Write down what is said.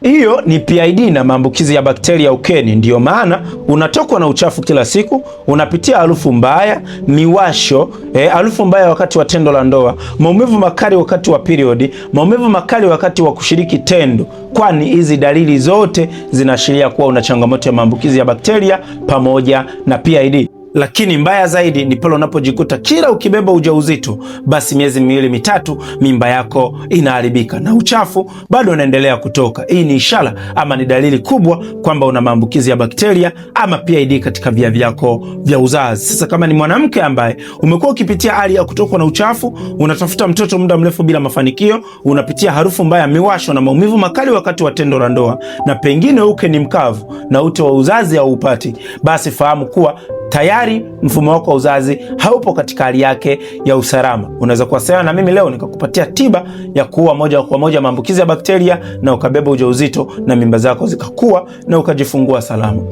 Hiyo ni PID na maambukizi ya bakteria ukeni. Ndiyo maana unatokwa na uchafu kila siku, unapitia harufu mbaya, miwasho, harufu mbaya wakati wa tendo la ndoa, maumivu makali wakati wa period, maumivu makali wakati wa kushiriki tendo, kwani hizi dalili zote zinaashiria kuwa una changamoto ya maambukizi ya bakteria pamoja na PID. Lakini mbaya zaidi ni pale unapojikuta kila ukibeba ujauzito, basi miezi miwili mitatu, mimba yako inaharibika na uchafu bado unaendelea kutoka. Hii ni ishara ama ni dalili kubwa kwamba una maambukizi ya bakteria ama PID katika via vyako vya uzazi. Sasa kama ni mwanamke ambaye umekuwa ukipitia hali ya kutokwa na uchafu, unatafuta mtoto muda mrefu bila mafanikio, unapitia harufu mbaya, miwasho na maumivu makali wakati wa tendo la ndoa, na pengine uke ni mkavu na ute wa uzazi hauupati, basi fahamu kuwa tayari mfumo wako wa uzazi haupo katika hali yake ya usalama. Unaweza kuwasiliana na mimi leo nikakupatia tiba ya kuua moja kwa moja maambukizi ya bakteria na ukabeba ujauzito na mimba zako zikakua na ukajifungua salama.